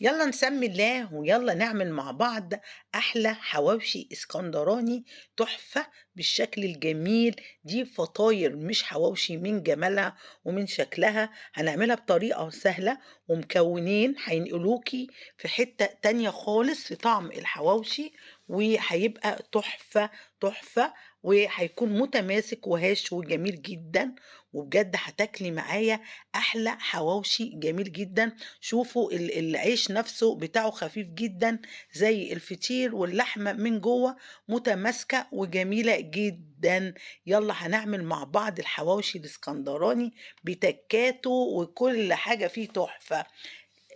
يلا نسمي الله ويلا نعمل مع بعض أحلى حواوشي اسكندراني تحفة بالشكل الجميل. دي فطاير مش حواوشي من جمالها ومن شكلها. هنعملها بطريقة سهلة ومكونين هينقلوكي في حتة تانية خالص في طعم الحواوشي، وهيبقى تحفة تحفة، وهيكون متماسك وهش وجميل جدا، وبجد هتاكلي معايا أحلى حواوشي جميل جدا. شوفوا العيش نفسه بتاعه خفيف جدا زي الفطير، واللحمة من جوه متماسكة وجميلة جدا. يلا هنعمل مع بعض الحواوشي الاسكندراني بتكاته وكل حاجة فيه تحفة.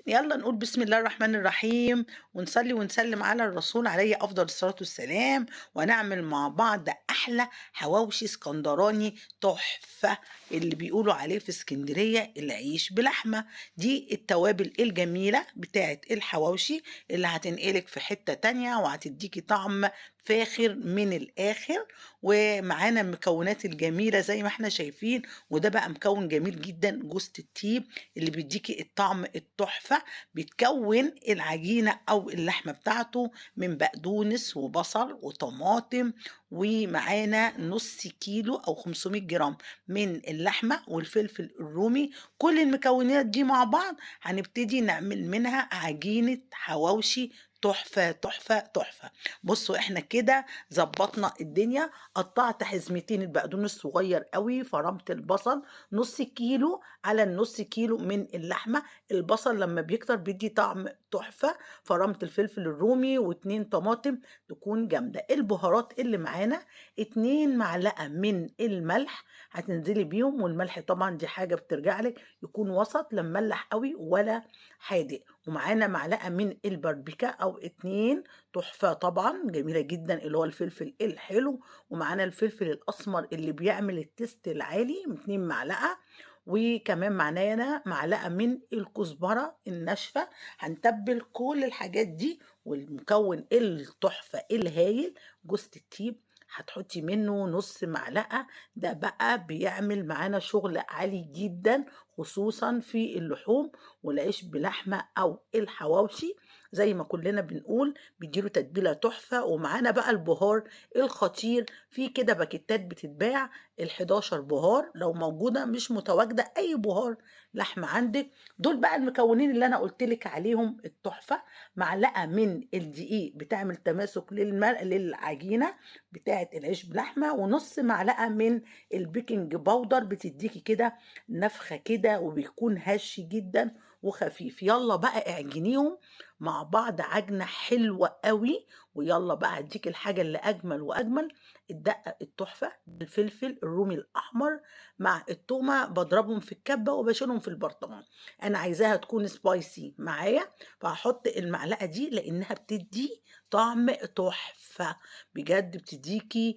يلا نقول بسم الله الرحمن الرحيم ونصلي ونسلم على الرسول عليه أفضل الصلاة والسلام، ونعمل مع بعض أحلى حواوشي اسكندراني تحفة اللي بيقولوا عليه في اسكندرية العيش بلحمة. دي التوابل الجميلة بتاعت الحواوشي اللي هتنقلك في حتة تانية وهتديكي طعم فاخر من الآخر، ومعانا المكونات الجميلة زي ما احنا شايفين. وده بقى مكون جميل جدا، جوزة الطيب اللي بيديكي الطعم التحفة. بيتكون العجينة أو اللحمة بتاعته من بقدونس وبصل وطماطم، ومعانا نص كيلو أو 500 جرام من اللحمة والفلفل الرومي. كل المكونات دي مع بعض هنبتدي نعمل منها عجينة حواوشي تحفة تحفة تحفة. بصوا احنا كده ظبطنا الدنيا. قطعت حزمتين البقدونس الصغير قوي، فرمت البصل نص كيلو على النص كيلو من اللحمة. البصل لما بيكتر بيدي طعم تحفة. فرمت الفلفل الرومي واتنين طماطم تكون جامدة. البهارات اللي معانا 2 معلقة من الملح هتنزلي بيهم، والملح طبعا دي حاجة بترجع لك يكون وسط، لا مملح قوي ولا حادق. ومعانا معلقة من الباربيكا أو 2 تحفة طبعا جميلة جدا اللي هو الفلفل الحلو. ومعانا الفلفل الأسمر اللي بيعمل ال taste العالي 2 معلقة، وكمان معانا معلقة من الكزبرة الناشفة. هنتبل كل الحاجات دي. والمكون التحفة الهايل جوزة الطيب هتحطي منه نص معلقة، ده بقى بيعمل معانا شغل عالي جدا خصوصا في اللحوم والعيش بلحمة أو الحواوشي زي ما كلنا بنقول، بيديله تتبيلة تحفة. ومعانا بقى البهار الخطير في كده باكيتات بتتباع ال11 بهار، لو موجودة مش متواجدة أي بهار لحمة عندك. دول بقى المكونين اللي أنا قلتلك عليهم التحفة. معلقة من الدقيق بتعمل تماسك للعجينة بتاعة العيش بلحمة، ونص معلقة من ال baking powder بتديكي كده نفخة كده وبيكون هش جدا وخفيف. يلا بقى اعجنيهم مع بعض عجنة حلوة قوي. ويلا بقى هديك الحاجة اللي أجمل وأجمل، الدقة التحفة الفلفل الرومي الأحمر مع التومة، بضربهم في الكبة وبشيلهم في البرطمان. أنا عايزاها تكون spicy معايا فهحط المعلقة دي لأنها بتدي طعم تحفة بجد، بتديكي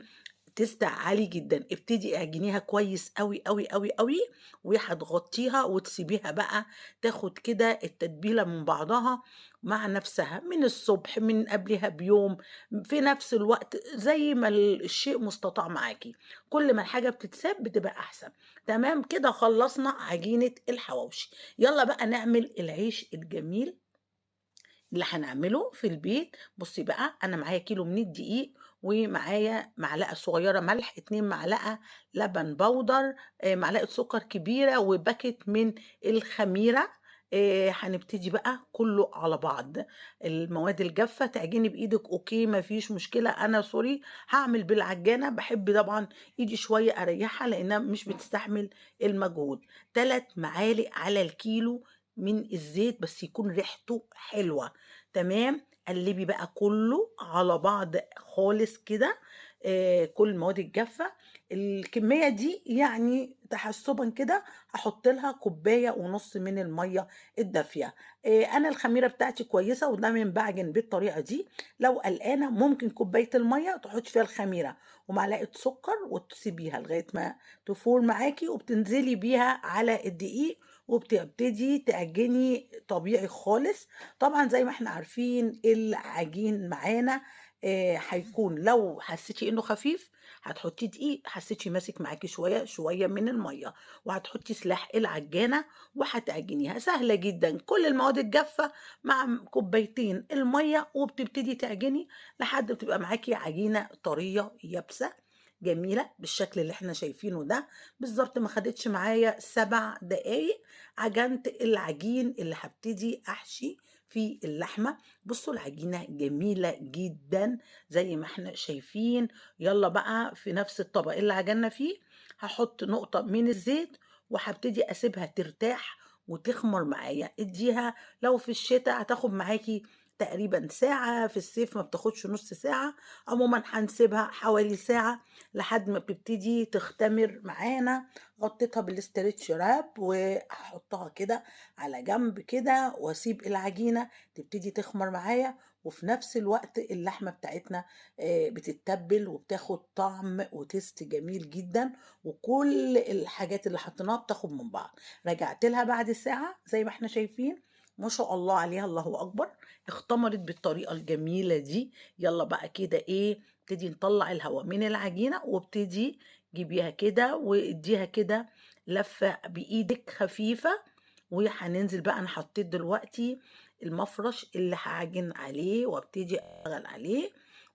taste عالي جدا. ابتدي اعجنيها كويس قوي قوي قوي قوي، وهتغطيها وتسيبيها بقى تاخد كده التتبيلة من بعضها مع نفسها من الصبح من قبلها بيوم في نفس الوقت زي ما الشيء مستطاع معاكي. كل ما الحاجة بتتساب بتبقى أحسن. تمام كده خلصنا عجينة الحواوشي. يلا بقى نعمل العيش الجميل اللي هنعمله في البيت. بصي بقى أنا معايا كيلو من الدقيق، ومعايا معلقة صغيرة ملح، 2 معلقة لبن بودر، معلقة سكر كبيرة، وباكت من الخميرة. هنبتدي بقى كله على بعض. المواد الجافة تعجني بإيدك okay مفيش مشكلة، أنا sorry هعمل بالعجانة، بحب طبعا إيدي شوية أريحها لأنها مش بتستحمل المجهود. 3 معالق على الكيلو من الزيت بس يكون ريحته حلوة. تمام، قلبي بقى كله على بعض خالص كده، كل المواد الجافة. الكمية دي يعني تحسبا كده هحط لها كوباية ونص من المية الدافية. أنا الخميرة بتاعتي كويسة ودايما بعجن بالطريقة دي. لو قلقانة ممكن كوباية المية تحطي فيها الخميرة ومعلقة سكر وتسيبيها لغاية ما تفور معاكي، وبتنزلي بيها على الدقيق وبتبتدي تعجني طبيعي خالص. طبعا زي ما احنا عارفين العجين معانا هيكون لو حسيتِ إنه خفيف هتحطي دقيق، حسيتِ ماسك معاكِ شوية، شوية من المَيّة، وهتحطي سلاح العجانة وهتعجنيها، سهلة جدًا، كل المواد الجافة مع كوبايتين المَيّة وبتبتدي تعجني لحد ما تبقى معاكِ عجينة طرية يابسة جميلة بالشكل اللي إحنا شايفينه ده، بالضبط ما خدتش معايا 7 دقايق عجنت العجين اللي هابتدي أحشي فيه اللحمة. بُصّوا العجينة جميلة جدًا زي ما إحنا شايفين. يالّا بقى في نفس الطبق اللي عجنّا فيه هاحط نقطة من الزيت وهابتدي أسيبها ترتاح وتخمر معايا، ادّيها لو في الشتا هتاخد معاكِ تقريبًا ساعة، في الصيف ما بتاخدش نُص ساعة، عمومًا هنسيبها حوالي ساعة لحد ما بتبتدي تختمر معانا. غطيتها بالstretch wrap وهاحطها كده على جنب كده واسيب العجينة تبتدي تخمر معايا، وفي نفس الوقت اللحمة بتاعتنا بتتبل وبتاخد طعم وتيست جميل جدًا، وكل الحاجات اللي حطيناها بتاخد من بعض. رجعت لها بعد ساعة زي ما إحنا شايفين ما شاء الله عليها الله أكبر، اختمرت بالطريقة الجميلة دي. يالّا بقى كده إيه، نبتدي نطلّع الهوا من العجينة وابتدي جيبيها كده وادّيها كده لفة بإيدِك خفيفة، وهننزل بقى. أنا حطيت دلوقتي المفرش اللي هاعجن عليه وابتدي أشتغل عليه،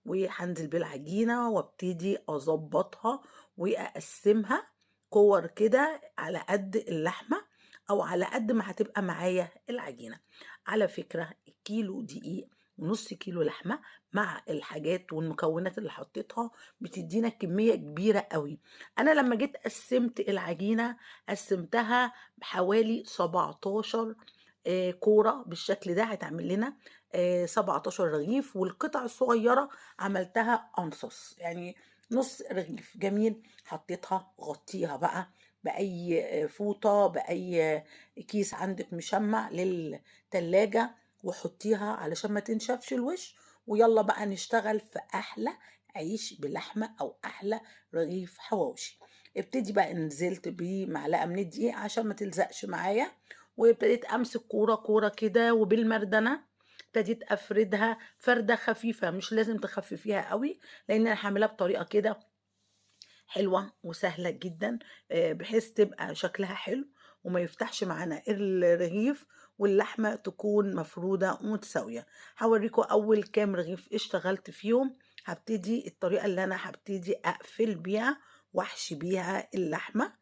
وهانزل بالعجينة وابتدي أضبطها وأقسمها كور كده على قد اللحمة أو على قد ما هتبقى معايا العجينة. على فكرة كيلو دقيق ونص كيلو لحمة مع الحاجات والمكونات اللي حطيتها بتدينا كمية كبيرة قوي. أنا لما جيت قسمت العجينة قسمتها بحوالي 17 كورة بالشكل ده، هتعمل لنا 17 رغيف، والقطع الصغيرة عملتها أنصص يعني نص رغيف. جميل. حطيتها غطيها بقى بأي فوطة بأي كيس عندك مشمع للتلاجة وحطيها علشان ما تنشفش الوش. ويلا بقى نشتغل في أحلى عيش بلحمة أو أحلى رغيف حواوشي. ابتدي بقى، نزلت بمعلقة من الدقيق عشان ما تلزقش معايا، وابتديت أمسك كورة كورة كده وبالمردنة ابتديت أفردها فردة خفيفة، مش لازم تخففيها قوي لأن أنا هعملها بطريقة كده حلوة وسهلة جدا، بحيث تبقى شكلها حلو وما يفتحش معانا الرغيف واللحمة تكون مفرودة ومتساوية. هوريكم أول كام رغيف اشتغلت فيهم. هبتدي الطريقة اللي أنا هبتدي أقفل بيها واحشي بيها اللحمة.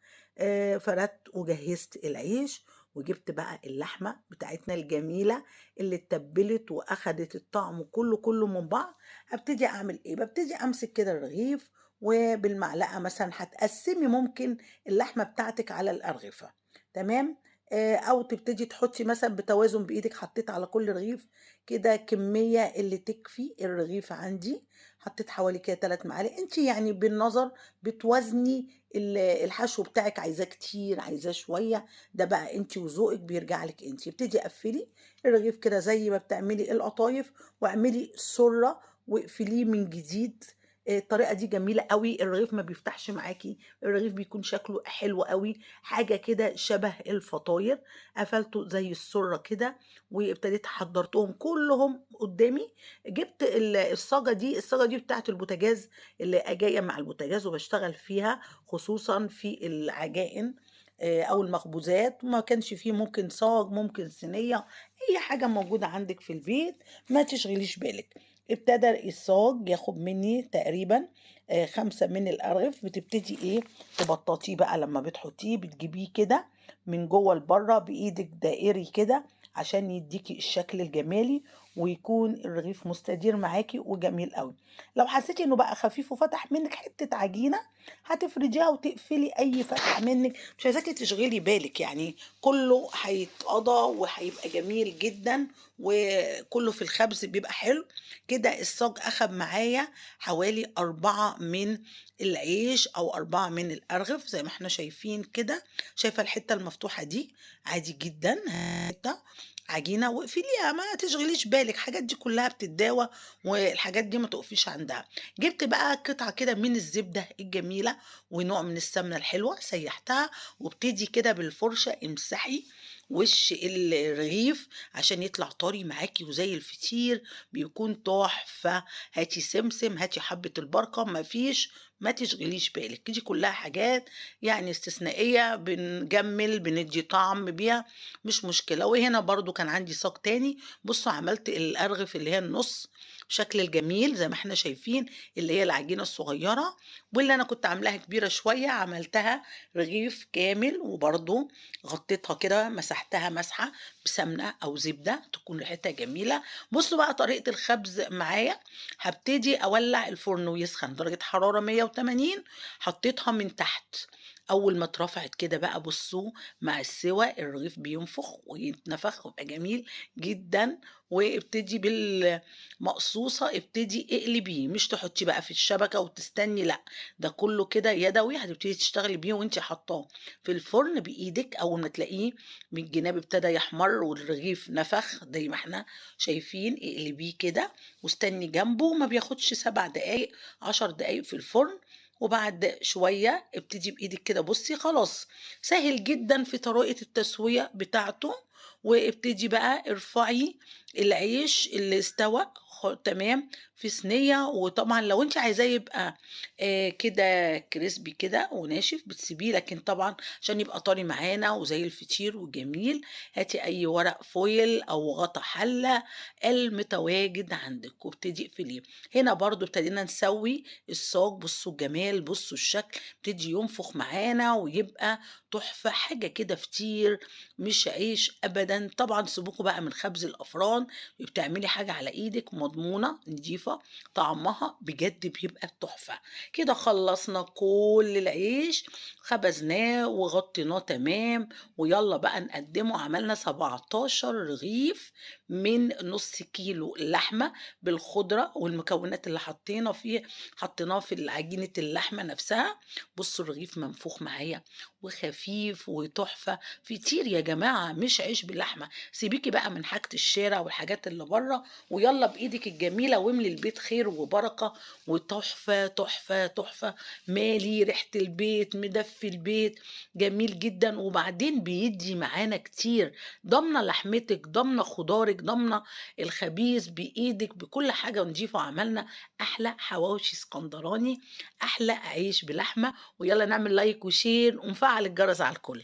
فردت وجهزت العيش وجبت بقى اللحمة بتاعتنا الجميلة اللي اتبلت وأخدت الطعم كله كله من بعض. هبتدي أعمل إيه؟ ببتدي أمسك كده الرغيف وبالمعلقة مثلا هتقسمي ممكن اللحمة بتاعتك على الأرغفة، تمام؟ أو تبتدي تحطي مثلا بتوازن بإيدك. حطيت على كل رغيف كده كمية اللي تكفي الرغيف عندي، حطيت حوالي كده 3 معالق. انت يعني بالنظر بتوازني الحشو بتاعك، عايزاه كتير عايزاه شوية، ده بقى انت وذوقك بيرجع لك انت. ابتدي قفلي الرغيف كده زي ما بتعملي القطايف، واعملي سرة واقفليه من جديد. الطريقة دي جميلة قوي، الرغيف ما بيفتحش معاكي، الرغيف بيكون شكله حلو قوي، حاجة كده شبه الفطاير. قفلته زي السرة كده وابتديت حضرتهم كلهم قدامي. جبت الصاجة دي، الصاجة دي بتاعت البوتاجاز اللي جاية مع البوتاجاز وبشتغل فيها خصوصا في العجائن، أو المخبوزات. ما كانش فيه ممكن صاج، ممكن صينية، أي حاجة موجودة عندك في البيت، ما تشغليش بالك. ابتدى الصاج ياخد مني تقريبا، 5 من الأرغف. بتبتدي ايه تبططيه بقى لما بتحطيه، بتجيبيه كده من جوه لبره بايدك دائري كده عشان يديكي الشكل الجمالي ويكون الرغيف مستدير معاكي وجميل قوي. لو حسيتي انه بقى خفيف وفتح منك حتة عجينة هتفرديها وتقفلي اي فتحة منك، مش عايزاكي تشغلي بالك، يعني كله هيتقضى وهيبقى جميل جدا وكله في الخبز بيبقى حلو كده. الصاج اخد معايا حوالي 4 من العيش او 4 من الارغف زي ما احنا شايفين كده. شايفة الحتة المفتوحة دي عادي جدا، حتة عجينة واقفليها، ما تشغليش بالك، الحاجات دي كلها بتتداوى والحاجات دي ما تقفيش عندها. جبت بقى قطعة كده من الزبدة الجميلة ونوع من السمنة الحلوة، سيحتها وابتدي كده بالفرشة امسحي وش الرغيف عشان يطلع طري معاكي وزي الفطير، بيكون تحفة. هاتي سمسم، هاتي حبة البركة، مفيش، ما تشغليش بالك، دي كلها حاجات يعني استثنائية، بنجمل بندي طعم بيها، مش مشكلة. وهنا برضو كان عندي صاج تاني، بصوا عملت الأرغف اللي هي النص بشكل الجميل زي ما احنا شايفين، اللي هي العجينة الصغيرة، واللي أنا كنت عاملاها كبيرة شوية عملتها رغيف كامل، وبرضو غطيتها كده، مسحتها مسحة بسمنة أو زبدة تكون ريحتها جميلة. بصوا بقى طريقة الخبز معايا، هبتدي أولع الفرن ويسخن درجة حرارة 180، حطيتها من تحت. أول ما اترفعت كده بقى بصوا مع السوى الرغيف بينفخ ويتنفخ ويبقى جميل جدا. وابتدي بالمقصوصة، ابتدي اقلبيه، مش تحطيه بقى في الشبكة وتستني، لا ده كله كده يدوي، هتبتدي تشتغلي بيه وانتي حطاه في الفرن بإيدك. أول ما تلاقيه من الجناب ابتدى يحمر والرغيف نفخ زي ما احنا شايفين، اقلبيه كده واستني جنبه، ما بياخدش 7 دقايق 10 دقايق في الفرن. وبعد شوية ابتدي بإيدك كده، بصي خلاص سهل جدا في طريقة التسوية بتاعته. وابتدي بقى ارفعي العيش اللي استوى تمام في صينية. وطبعا لو انت عايزاه يبقى كده كريسبي كده وناشف بتسيبيه، لكن طبعا عشان يبقى طري معانا وزي الفطير وجميل، هاتي اي ورق فويل او غطا حلة المتواجد عندك وابتدي اقفليه. هنا برضو ابتدينا نسوي الصاج، بصوا الجمال، بصوا الشكل، ابتدي ينفخ معانا ويبقى تحفة، حاجة كده فطير مش عيش ابدا. طبعا سيبوكوا بقى من خبز الافران، بتعملي حاجة على ايدك مضمونة نضيفة، طعمها بجد بيبقى تحفة. كده خلصنا كل العيش، خبزناه وغطيناه تمام، ويلا بقى نقدمه. عملنا 17 رغيف من نص كيلو لحمة بالخضرة والمكونات اللي حطيناه في عجينة اللحمة نفسها. بصوا الرغيف منفوخ معايا وخفيف وتحفة، فطير يا جماعة مش عيش باللحمة. سيبيكي بقى من حاجة الشارع والحاجات اللي بره، ويلا بإيدك الجميلة واملي البيت خير وبركة وتحفة تحفة تحفة، مالي ريحة البيت، مدفي البيت، جميل جدا. وبعدين بيدي معانا كتير، ضامنة لحمتك، ضامنة خضارك، ضامنة الخبيز بإيدك، بكل حاجة نضيفة. عملنا أحلى حواوشي اسكندراني، أحلى عيش بلحمة. ويلا نعمل like و share ونفعل الجرس على الكل.